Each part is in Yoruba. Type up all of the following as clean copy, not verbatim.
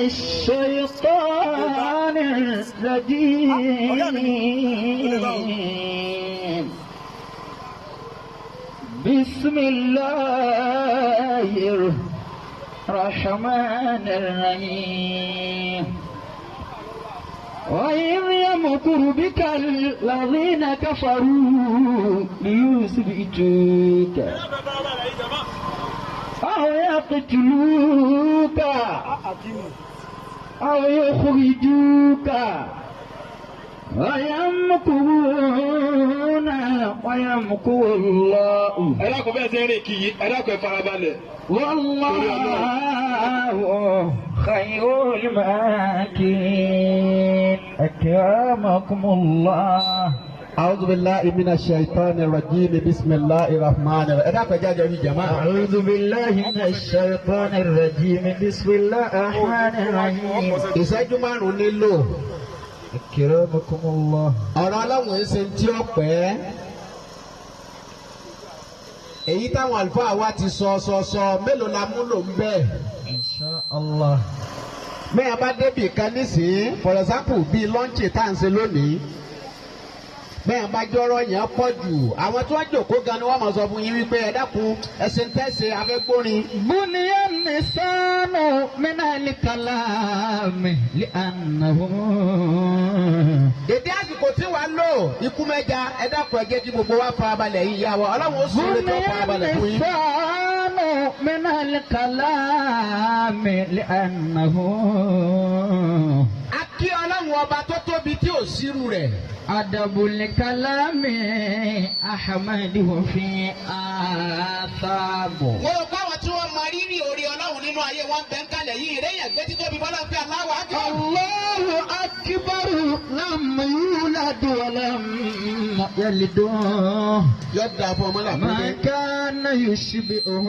الشيطان الرجيم. بسم الله الرحمن الرحيم. وإذ يمكر بك الذين كفروا ليثبتوك أو يقتلوك أو يخرجوك ويمكرون ويمكر الله. Ẹ dákun bẹ́ẹ̀ ṣe ń rìn kì í, ẹ dákun ẹ farabalẹ̀. والله خير الماكرين. أكرمكم الله. أعوذ بالله من الشيطان الرجيم. بسم الله الرحمن الرحيم. Ẹ dákun ẹ jáde orí jama. أعوذ بالله من الشيطان الرجيم. بسم الله الرحمن الرحيم. Ìṣẹ́jú márùn-ún nílò. أكرمكم الله. Ọ̀rọ̀ aláwọ̀ ń ṣe tí ó pẹ́. Èyí táwọn àlùfáà wa ti sọ sọ sọ mélòó la múlò ń bẹ́ẹ̀. إن شاء الله. Bẹ́ẹ̀ bá débì kan nísìnyí, for example bíi lọ́ńchì tá à ń ṣe lónìí. Bẹ́ẹ̀ bá jọ́rọ̀ yẹn pọ̀ jù, àwọn tí wọ́n jòkó gan ni wọ́n máa sọ fún yín wípé ẹ dákun ẹsẹ̀ ń tẹ̀sẹ̀ afẹ́gbórin. بني الإنسان من الكلام لأنه Dèdé àsìkò tí wàá lò ikú mẹ́ja ẹ dákun ẹ jẹ́ kí gbogbo wa farabalẹ̀ yìí yá wa Ọlọ́run ó sùn بني lè tó farabalẹ̀ fún yín. الإنسان من الكلام لأنه A kí Ọlọ́run ọba tó tóbi tí ò sírú rẹ̀. أدب الكلام أحمده في آثام. Mo rò pé àwọn tí wọ́n mọ rírì orí Ọlọ́run nínú ayé wọn bẹ́ ń kalẹ̀ yìí ìrẹ́yìn ẹ̀gbẹ́ títóbi bọ́lá ń pẹ́ Allahu Akbar. الله أكبر لم يولد ولم يلد. Yọ da fún ọmọ ما làkúndé. كان يشبهه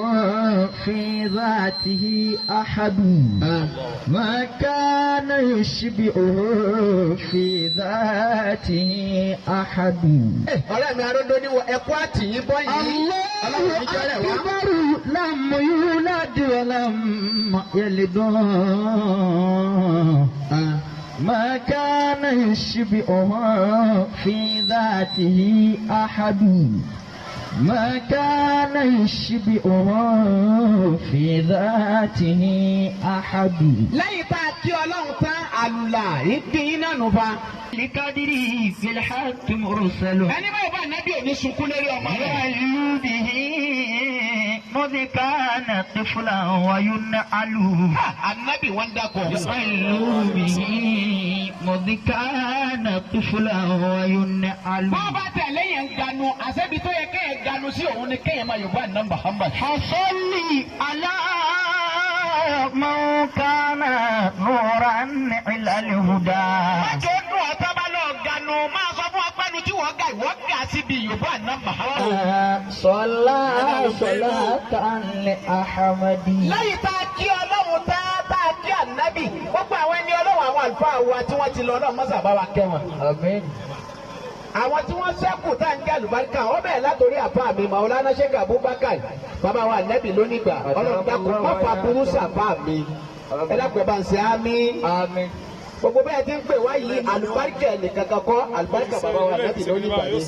في ذاته أحد. ما كان يشبهه في ذاته أحد. Ọ̀rẹ́ mi aróńdó ní ẹ̀kọ́ àtìyín bọ́ yìí. الله Ọlọ́run ní jẹ́rẹ̀ wá. أكبر لم يولد ولم يلد. ما كان يشبهه في ذاته أحد. ما كان يشبهه في ذاته أحد. Lẹ́yìn tá a kí Ọlọ́run tán àlùlà ìdí yín náà nù fa. لقدره في الحق مرسل. Ẹni báyìí bá nábì òní sunkún lórí ọmọ rẹ̀. يعلو به مذ كان طفلا وينعل. Ànábì wọn dákọ̀. يعلو به مذ كان طفلا وينعل. Bọ́ bá tẹ̀lé yẹn ń ganu, àṣẹ́bi tó yẹ kéèyàn ganu sí òun ni kéèyàn máa yògbó àná Muhammad. فصلي على من كان نورا إلى الهدى. Májò dùn ọ̀tá bá lọ ganu, máa sọ fún apẹ́nu tí wọ́n ga ìwọ́ ga síbi yògbó àná Muhammad. صلى صلاة لأحمد. Lẹ́yìn tá a kí Ọlọ́run tá a kí ànábì, gbogbo àwọn ẹni Ọlọ́run àwọn àlùfáà wa tí wọ́n ti lọ náà mọ́sà bá wa kẹ́ wọn. آمين. Àwọn tí wọ́n ṣẹ́kù tá à ń jẹ́ àlùbáríkà wọ́n bẹ̀rẹ̀ látòrí àfa mi Maulana Sheikh Abubakar bàbá wa ànábì lónìgbà Ọlọ́run dákun má fa burú sàfà mi ẹ dákun ẹ bá ń ṣe àmín. آمين. Gbogbo bẹ́ẹ̀ ti ń pè wá yìí àlùbáríkà ẹnìkan kan kọ́ àlùbáríkà bàbá wa ànábì lónìgbà ni.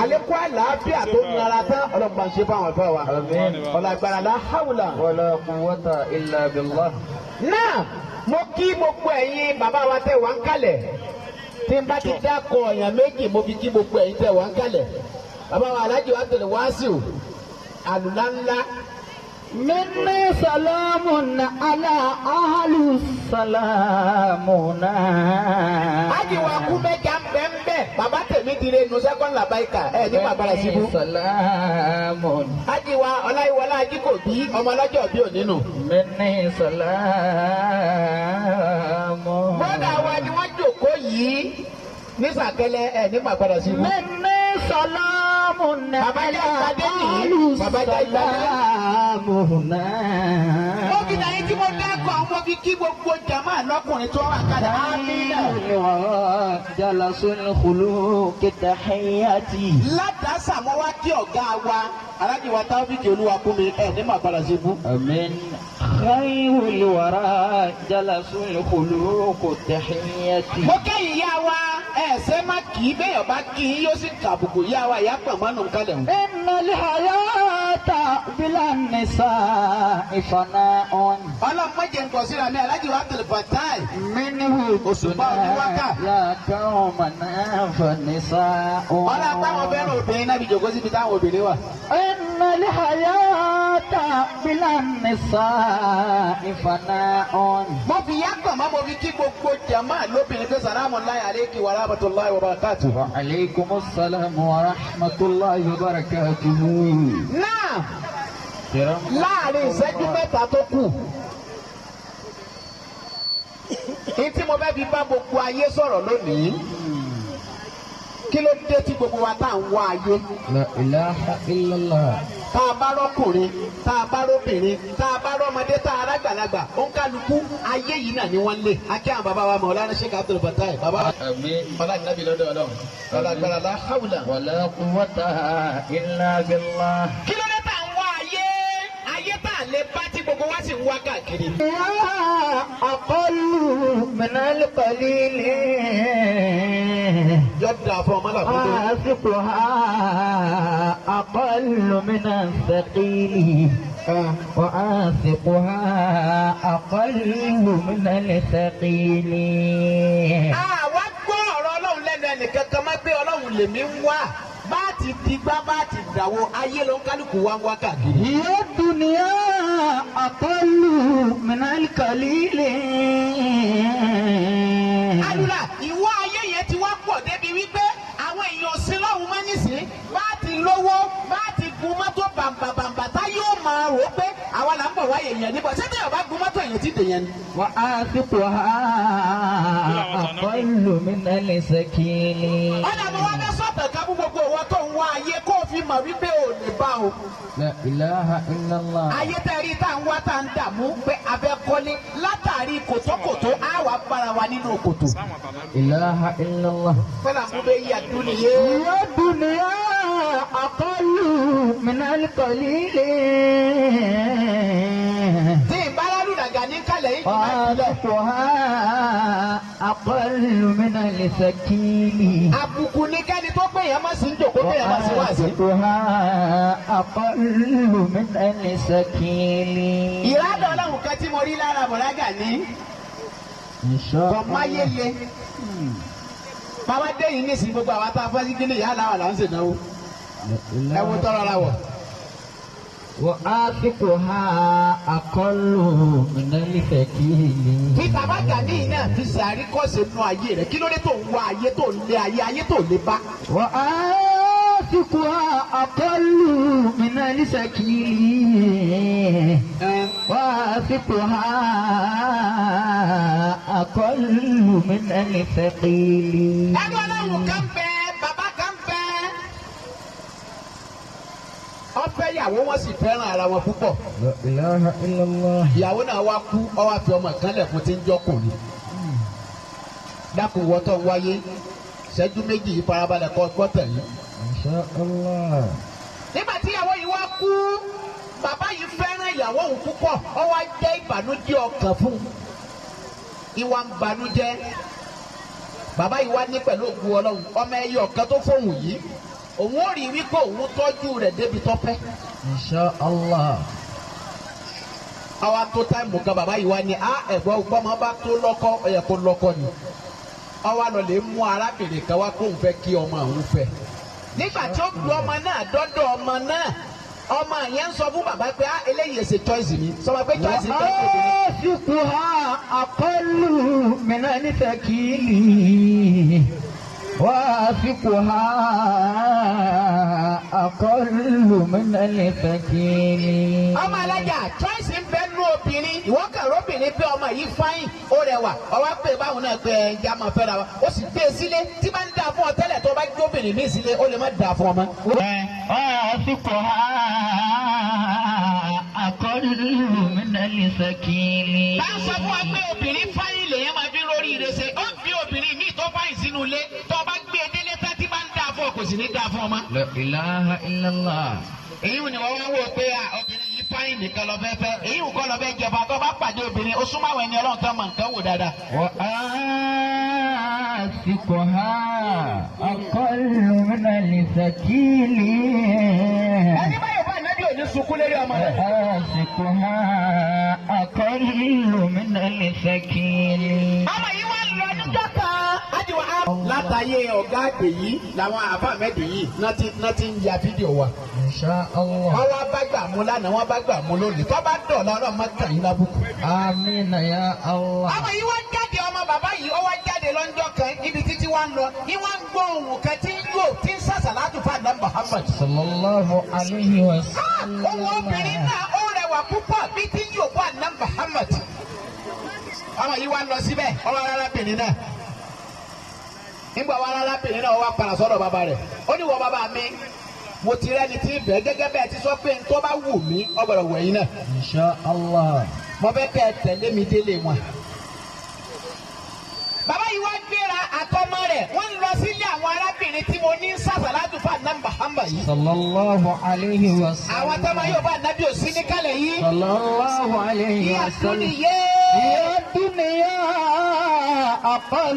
Àlékún àlàáfíà tó ń nara tán Ọlọ́run bá ń ṣe fáwọn àlùfáà wa. آمين. Ọ̀làgbàrà la hawla. ولا قوة إلا بالله. Náà mo kí gbogbo ẹ̀yin bàbá wa tẹ̀ wá ń kalẹ̀ tí n bá ti dákọ̀ ọ̀yàn méjì mo fi kí gbogbo ẹ̀yin tẹ̀ wá ń kalẹ̀ bàbá wa Alhaji Abdul Wasiu àlùlá ńlá. مني سلام على أهل سلامنا. Ájì wa kú mẹ́ja ń bẹ́ ń bẹ́ bàbá tèmi dire nu sẹ́kọ̀n làbáyíkà ẹ̀ ní bàbá rẹ̀ síbú. سلام. Ájì wa Ọláyíwọlá Ajíkòbí ọmọ ọlọ́jọ́ bí òní nù. مني سلام. Bọ́dà wa ni wọ́n jòkó yìí ní sàkẹ́lẹ̀ ẹ̀ ní bàbá rẹ̀ síbú. مني سلام Bàbá jẹ́ ìpàdé nìyí. Bàbá jẹ́ ìpàdé. Mo fi dàyé tí mo dákọ̀ àwọn mo fi kí gbogbo jàmáà lọ́kùnrin tó wà kalẹ̀. Amínà. Ládàásà mo wá kí ọ̀gá wa Aláàjì wa Táófíkì Olúwakúnmi ẹ̀ ní màá padà sí ibú. Àmín. Khayrul wara jalasul khuluq tahiyyati. Mo kẹ́yìn yá wa ẹ̀sẹ̀ má kì í bẹ́ẹ̀ bá kì í yóò sì kàbùkù yá wa ìyá pàmò nù kálẹ̀ o. Innal hayata bila nisa'i fana'un. Ọlọ́run má jẹ́ nǹkan síra mi Aláàjì wa Abdul Fatai. Minhu Òṣùpá oníwákà. ya qawmana fanisa'un. Ọlọ́run táwọn fẹ́ràn obìnrin náà fi jòkó síbi táwọn obìnrin wà. Innal hayata bila nisa'i fana'un. Mo fi yá kàn mọ́ mo fi kí gbogbo jàmáà lóbìnrin pé sàlámù láì àlékí wa rahmatullahi wa barakatuh. Wa alaykumus salam wa rahmatullahi wa barakatuhu. Náà láàrin ìṣẹ́jú mẹ́ta tó kù. Ní tí mo fẹ́ fi bá gbogbo ayé sọ̀rọ̀ lónìí. Kí ló dé tí gbogbo wa tá à ń wá ayé? La ilaha illallah. Tá a bá rọ́kùnrin, tá a bá róbìnrin, tá a bá rọ́mọdé, tá a rágbàlagbà, ó ń kálukú ayé yìí náà ni wọ́n lé. Akẹ́ àwọn bàbá wa Mọ̀lánà Sheikh Abdul Fatai. Bàbá wa. Àmín. Ọlá ìnábì lọ́dọ̀ Ọlọ́run. Ọlá agbára la hawla. Wala quwwata illa billah. Kí ló dé tá à ń wá ayé? Ayé tá a lè bá tí gbogbo wa sì ń wá káàkiri. Ya aqallu min al-qalil. Yọ̀dà fún ọmọ làkúndé. Asiquha aqallu min al-thaqil. Wa asiquha aqallu min al-thaqil. Àwa gbọ́ ọ̀rọ̀ Ọlọ́run lẹ́nu ẹnìkan kan máa gbé Ọlọ́run lèmi ń wá. Bá a ti digbá bá a ti dàwó ayé ló ń kálukú wá ń wá káàkiri. هي الدنيا أقل من القليل. Alula ìwọ ayé yẹn ti wá pọ̀ débi wípé àwọn èèyàn sí lọ́hùn mọ́ nísìn bá a ti lówó bá a ti gun mọ́tò bàǹbàǹbà tá yóò máa rò ó pé àwa là ń bọ̀ wáyé èèyàn níbọ̀ ṣé téèyàn bá gun mọ́tò èèyàn ti dèèyàn ni. وآثقها أقل من السكين. Ọ̀nà àmọ́ wá fẹ́ sọ̀tàn ká fún gbogbo ìwọ tó ń wá ayé kó o fi mọ̀ wípé o lè bá o. لا إله إلا الله. Ayé tẹ́ rí tá à ń wá tá à ń dààmú pé a fẹ́ kọ́lé látàrí kòtókòtó á wà bára wa nínú kòtò. إله إلا الله. Fẹ́lá mú bẹ́ẹ̀ yí àdúnìyé. هي الدنيا أقل من القليل. Tí ìbára lùdàgà ní kálẹ̀ yìí kì í máa tilẹ̀. وآثقها أقل من الثقيل. Àbùkù ní kẹ́ni tó pé èèyàn máa sì ń jòkó kéèyàn máa sì wá sí. وآثقها أقل من الثقيل. Ìrádọ̀ Ọlọ́run kan tí mo rí lára Bọ̀dágà ní إن شاء kò máyé الله. le. Bàbá dé yìí nísìnyí gbogbo àwọn tá a fẹ́ sí kílì yálà wà là ń ṣènáwó. Ẹ wo tọrọ ara wọ̀. وآثقها أقل من الثقيل. Fi bàbá Gani yìí náà fi sàríkọ́sẹ̀ nù ayé rẹ̀. Kí ló dé tó ń wá ayé tó ń lé ayé ayé tó lè bá? وآثقها أقل من الثقيل. وآثقها أقل من الثقيل. Ẹnu Ọlọ́run kan bẹ, bàbá kan bẹ. Ó fẹ́ ìyàwó wọn sì fẹ́ràn ara wọn púpọ̀. لا إله إلا الله. Ìyàwó náà wá kú, ó wá fi ọmọ kan lẹ̀ fún tí ń jọkùnrin. Dákun wọ́tọ̀ ń wáyé, ṣẹ́jú méjì yìí farabalẹ̀ kọ́ gbọ́tẹ̀ yìí. إن شاء الله. Nígbà tí ìyàwó yìí wá kú, bàbá yìí fẹ́ràn ìyàwó òun púpọ̀, ó wá jẹ́ ìbànújẹ́ ọkàn fún un. Ìwà ń banújẹ́. Bàbá yìí wá ní pẹ̀lú ògùn Ọlọ́run, ọmọ ẹyọ kan tó fóun yìí, òun ò rí wípé òun tọ́jú rẹ̀ débi tọ́fẹ́. إن شاء الله. Àwa tó táìmù kan bàbá yìí wá ní á ẹ̀gbọ́n gbọ́mọ bá tó lọ́kọ ó yẹ kó lọ́kọ ni. Àwa lọ lè mú arábìnrin kan wá kóun fẹ́ kí ọmọ òun fẹ́. Nígbà tí ó lu ọmọ náà dọ́dọ̀ ọmọ náà, ọmọ yẹn ń sọ fún bàbá pé á eléyìí ẹsẹ̀ choice mi. Sọ ma pé choice mi fẹ́ obìnrin. وآثقها أقل من الثقيل. وافقها أقل من الثقيل. Ọmọ alájà choice ń bẹ nú obìnrin ìwọ kàn róbìnrin pé ọmọ yìí fáyìn ó rẹwà ọwọ́ pé báwọn náà pé ẹja máa fẹ́ra wa ó sì gbé e sílé tí bá ń dà fún ọ tẹ́lẹ̀ tó bá gbé obìnrin míì sílé ó lè má dà fún ọmọ. وافقها أقل من الثقيل. Bá ń sọ fún wa pé obìnrin fáyìn lèyàn máa fi rórí ire ṣe ó ń fi obìnrin míì tó fáyìn sínú ilé tó bá gbé e délé tán tí bá ń dà fún ọ kò sì ní dà fún ọmọ. لا إله إلا الله. Èyí ni wọ́n wá wò pé obìnrin yìí fáyìn nìkan lọ fẹ́ fẹ́ èyí kọ́ lọ fẹ́ jẹba tó bá pàdé obìnrin ó súnmọ́ àwọn ẹni ọlọ́run tó mọ nǹkan wò dáadáa. وآسقها أقل من الثقيل. Ẹni báyọ̀ bá ànábì ò ní sunkún lérí ọmọ rẹ̀. وآسقها أقل من الثقيل. Ọmọ yìí wá lọ níjọ́ kan. Ájíwá á. Látàyé ọ̀gá àgbè yìí làwọn àbá mẹ́dì yìí náà ti ń ya fídíò wa. إن شاء الله. Wọ́n wá bá gbà mú lánàá, wọ́n bá gbà mú lónìí. Tó bá dọ̀la ọlọ́run má kàn yín lábùkù. آمين يا الله. Ọmọ yìí wá jáde ọmọ bàbá yìí ó wá jáde lọ́jọ́ kan ibi títí wá ń lọ. Ní wọ́n ń gbọ́ ohùn kan tí ń yò tí ń sàṣàlátù fún àdá Muhammad. صلى الله عليه وسلم. Ohun obìnrin náà ó rẹwà púpọ̀ bí tí ń yò fún àdá Muhammad. Ọmọ yìí wá lọ síbẹ̀ ọmọ arábìnrin náà. Nígbà wà arábìnrin náà ó wá padà sọ́dọ̀ bàbá rẹ̀. Ó ní wọ bàbá mi, mo ti rẹ́ni tí ń bẹ̀ gẹ́gẹ́ bẹ́ẹ̀ ti sọ pé n tó bá wù mí ó gbọ́dọ̀ wẹ̀ yín náà. إن شاء الله. Mo fẹ́ kẹ́ ẹ tẹ̀lé mi délé wọn. Bàbá yìí wá gbéra àtọmọ rẹ̀ wọ́n ń lọ sílé àwọn arábìnrin tí mo ní sàṣàlátù fún àná Muhammad yìí. صلى الله عليه وسلم. Àwọn tọ́mọ yóò bá ànábì òsín ní kálẹ̀ yìí. صلى الله عليه Ìyá tún وسلم. nìyé. يا الدنيا أقل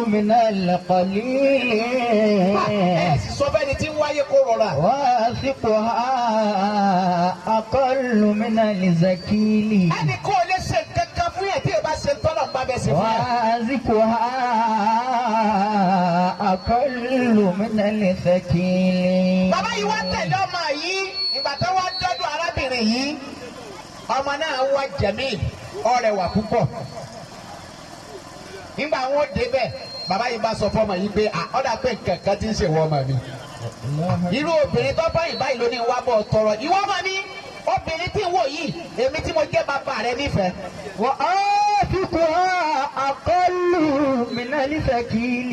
من القليل. Ẹ sì sọ fẹ́ni tí ń wáyé kó rọra. واثقها أقل من الزكيل. Ẹnì kó o lè ṣe kankan fún yẹn tí o bá ṣe tọ́lọ̀ ń bá bẹ́ẹ̀ ṣe fún yẹn. واثقها أقل من الثقيل. Bàbá yìí wá tẹ̀lé ọmọ yìí ìgbà tó wá dọ́dọ̀ arábìnrin yìí ọmọ náà wá Jamil ọrẹwà púpọ̀. Nígbà wọn débẹ̀ bàbá yìí bá sọ fọmọ yìí pé ọ̀dà pé nǹkan kan ti ń ṣèwọ ọmọ mi. Irú obìnrin tó báyìí báyìí ló ní wá bọ̀ tọrọ ìwọ ọmọ mi obìnrin tí ń wò yìí èmi tí mo jẹ́ bàbá rẹ nífẹ̀ẹ́. وآفقها أقل من الثقيل.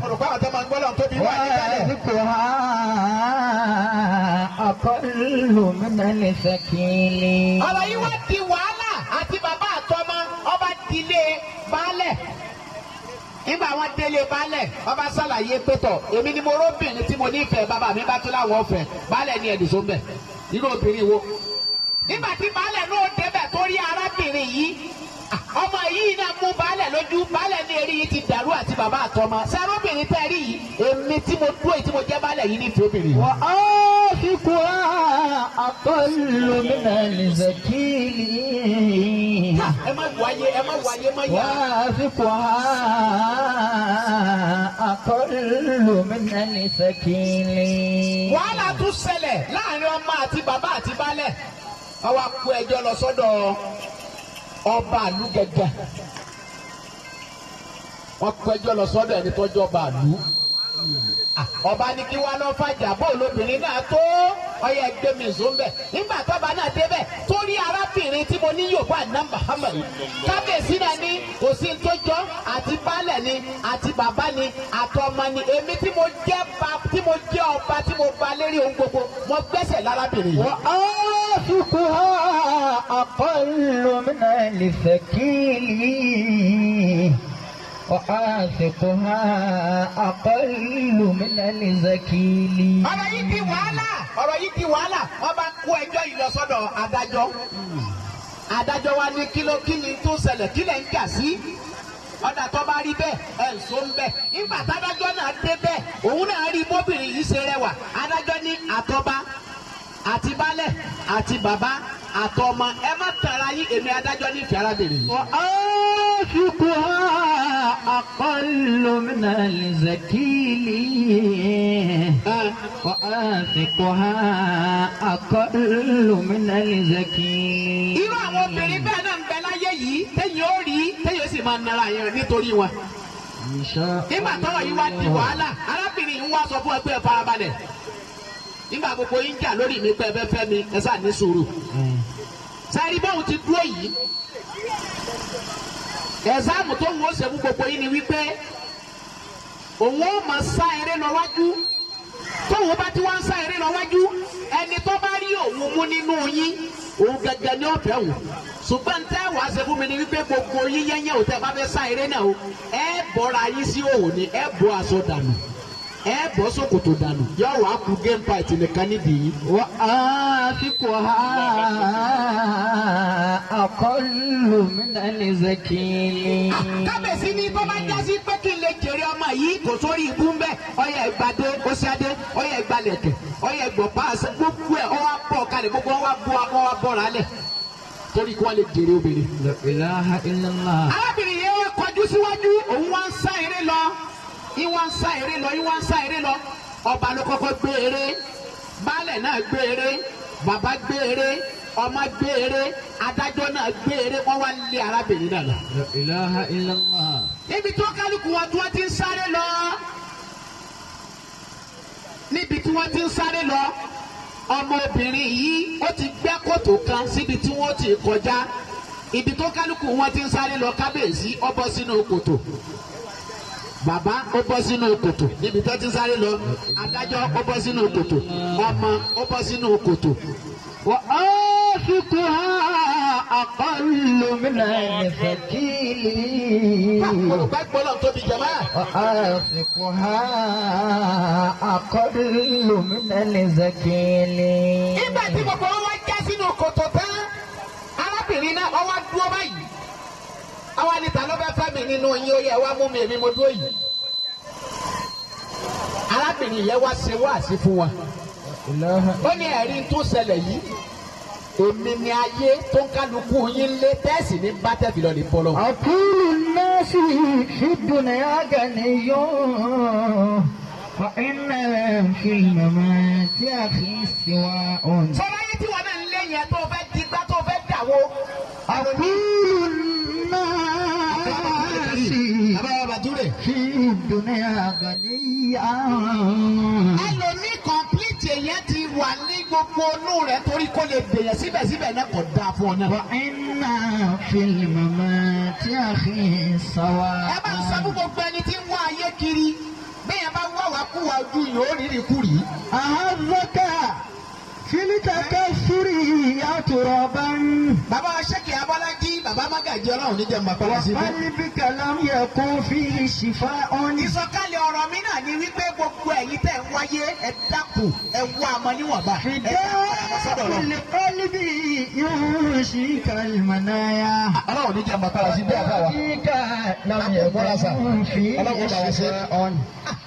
Olùkọ́ àwọn tó máa ń gbọ́ lọ́n tóbi wà níkàlẹ̀. وآفقها أقل من الثقيل. Ọ̀rọ̀ yìí wá di wàhálà àti bàbá àtọmọ ọba dilé baálẹ̀. Nígbà wọn délé baálẹ̀ ọba ṣàlàyé pétọ̀ èmi ni mo róbìnrin tí mo nífẹ̀ẹ́ bàbá mi bá tún láwọn ọ̀fẹ́ baálẹ̀ ní ẹ̀dùn sóńbẹ̀ irú obìnrin wo. Nígbà tí baálẹ̀ náà débẹ̀ tó rí arábìnrin yìí ọmọ yìí náà mú baálẹ̀ lójú baálẹ̀ ní eré yìí ti dàrú àti bàbá àtọmọ sẹ́rọ́bìnrin tẹ́ rí yìí èmi tí mo dúró yìí tí mo jẹ́ baálẹ̀ yìí nífẹ̀ẹ́ obìnrin yìí. وآفقها أقل من الزكيل. Ẹ má wáyé ẹ má wáyé má yá. وآفقها أقل من الثقيل. Wàhálà tún ṣẹlẹ̀ láàrin ọmọ àti bàbá àti baálẹ̀ wọ́n wá kó ẹjọ́ lọ sọ́dọ̀ ọba àlú gẹ́gẹ́ wọ́n kó ẹjọ́ lọ sọ́dọ̀ ẹni tó jọba àlú. Ọba ní kí wá lọ fàjà bó lóbìnrin náà tó ọyẹ ẹgbẹ́ mi zó ń bẹ̀ nígbà tọ́ba náà débẹ̀ tó rí arábìnrin tí mo ní yòókù àná Muhammad kábíyèsí náà ní kò sí tó jọ àti baálẹ̀ ni àti bàbá ni àtọmọ ni èmi tí mo jẹ́ ba tí mo jẹ́ ọba tí mo ba lérí ohun gbogbo mo gbẹ́sẹ̀ lárábìnrin yìí. وآفقها أقل من الثقيل. وآفقها أقل من الزكيل. Ọ̀rọ̀ yìí di wàhálà ọ̀rọ̀ yìí di wàhálà wọ́n bá kó ẹjọ́ yìí lọ sọ́dọ̀ adájọ́. Adájọ́ wa ní kí ló kí ni tó ṣẹlẹ̀ kí lẹ̀ ń jà sí ọ̀dà tó bá rí bẹ́ẹ̀ ẹ̀ ń so ń bẹ́ẹ̀ nígbà tádájọ́ náà dé bẹ́ẹ̀ òun náà rí bóbìnrin yìí ṣe rẹwà adájọ́ ní àtọba àti baálẹ̀ àti bàbá àtọmọ ẹ má tara yín èmi adájọ́ nífẹ̀ẹ́ arábìnrin yìí. وآفقها أقل من الزكيل. وآفقها أقل من الزكيل. Irú àwọn obìnrin bẹ́ẹ̀ náà ń bẹ láyé yìí téyìn ó rí téyìn ó sì máa nara yẹn nítorí wọn. Nígbà tọ́rọ̀ yìí wá di wàhálà, arábìnrin yìí ń wá sọ fún ẹ pé ẹ farabalẹ̀. Nígbà gbogbo yín jà lórí mi pé ẹ fẹ́ fẹ́ mi, ẹ sáà ní sùúrù. Sẹ́rí bóun ti dúró yìí. Ẹ̀sáàmù tó ń wọ́n ṣe fún gbogbo yín ni wípé òun ó máa sá eré lọ wájú. Tóun bá ti wá ń sá eré lọ wájú, ẹni tó bá rí òun mú nínú yín, òun gẹ́gẹ́ ní ọ̀fẹ́ wò. Ṣùgbọ́n tẹ́ wàá ṣe fún mi ni wípé gbogbo yín yẹ́nyẹ́ ò tẹ́ bá fẹ́ sá eré náà o, ẹ bọ́ra yín sí òwò ni, ẹ bọ́ aṣọ dànù, ẹ bọ́ ṣòkòtò dànù, yóò wá ku game fight nìkan nídìí yín. وآفقها أقل من الزكي. Kábíyèsí ní tó bá já sí pé kí n lè jèrè ọmọ yìí kò sórí ibú ń bẹ, ọyẹ ìgbàdé oṣiadé, ọyẹ ìgbàlẹ̀kẹ̀, ọyẹ ìgbọ̀pá àṣẹ, gbogbo ẹ̀ ọwọ́ bọ̀ kalẹ̀, gbogbo wọn wá bọ́ wọn wá bọ̀ra lẹ̀ torí kí wọ́n lè jèrè obìnrin. لا إله إلا الله. Arábìnrin yẹn wá kọjú síwájú, òun wá ń sá eré lọ, ìwá ń sá eré lọ, ìwá ń sá eré lọ. Ọba ló kọ́kọ́ gbé eré, baálẹ̀ náà gbé eré, bàbá gbé eré, ọmọ gbé eré, adájọ́ náà gbé eré, wọ́n wá lé arábìnrin náà lọ. لا إله إلا الله. Níbi tí wọ́n kálukú wọn tí wọ́n ti ń sáré lọ, níbi tí wọ́n ti ń sáré lọ, ọmọbìnrin yìí ó ti gbẹ́ kòtò kan síbi tí wọ́n ti kọjá. Ibi tó kálukú wọn ti ń sáré lọ, kábíyèsí ó bọ́ sínú kòtò, bàbá ó bọ́ sínú kòtò níbi tó ti ń sáré lọ, adájọ́ ó bọ́ sínú kòtò, ọmọ ó bọ́ sínú kòtò. وآفقها أقل من الثقيل. Olùkọ́ gbọ́dọ̀ tóbi jàmá. وآفقها أقل من الثقيل. Nígbà tí gbogbo wọn wá já sínú kòtò tán, arábìnrin náà wọ́n wá dúró báyìí. Àwa ni ta ló fẹ́ fẹ́ mi nínú yín, ó yẹ wá mú mi, èmi mo dúró yìí. Arábìnrin yẹn wá ṣe wáàsí fún wa. Ó ní ẹ̀rí tó ṣẹlẹ̀ yìí, èmi ni ayé tó ń kálukú yín lé tẹ́sì ní bá tẹ́fì lọ lè bọ́ lọ. أقول الناس في الدنيا غني فإن في الممات أخي سواء. Sọlá yìí tí wọn náà ń lé yẹn tó fẹ́ digbá tó fẹ́ dàwó. أقول الناس Bàbá Bàtúrè. في الدنيا غني. Ẹlòmíì complete èèyàn ti wà ní gbogbo inú rẹ̀ torí kó lè dèyàn, síbẹ̀síbẹ̀ náà kò dáa fún ọ náà. وإن في الممات أخي سواء. Ẹ bá ń sọ fún gbogbo ẹni tí ń wá ayé kiri, bẹ́ẹ̀ bá wá wá kú wa ojú yìí ó rírì kú rí. أهذك في التكثر يا ترابا. Bàbá wa Ṣẹ́kì Abọ́lájí, bàbá Mágàjí, Ọlọ́run ní jẹun bàbá sí fún. وقلبك لم يكن فيه شفاء. Ìsọ̀kalẹ̀ ọ̀rọ̀ mi náà ni wípé gbogbo ẹ̀yin tẹ̀ ń wáyé, ẹ dákun, ẹ wá ọmọ níwọ̀nba. Ẹ dákun, ẹ lọ sọ́dọ̀ فداء Ọlọ́run. القلب ينشيك المنايا. Ọlọ́run ní jẹun bàbá sí bí àbá wa. وقلبك لم يكن فيه شفاء.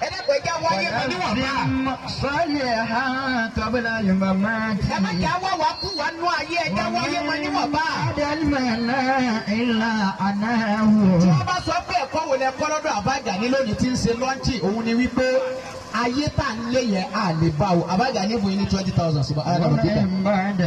Ẹ dákun, ẹ já wáyé mọ níwọ̀nba. ونزم صالحا قبل الممات. Ẹ má jà wá wá kú wá nú ayé, ẹ já wáyé mọ níwọ̀nba. بعد المناء إلا أناه. Tí wọ́n bá sọ pé ẹ̀kọ́ wo lẹ kọ́ lọ́dọ̀ Àbájáde lónìí tí ń ṣe lọ́ńchì, òun ni wípé ayé tá à ń lé yẹn à lè bá o. Àbájáde fún yín ní 20,000 ṣùgbọ́n ومن بعد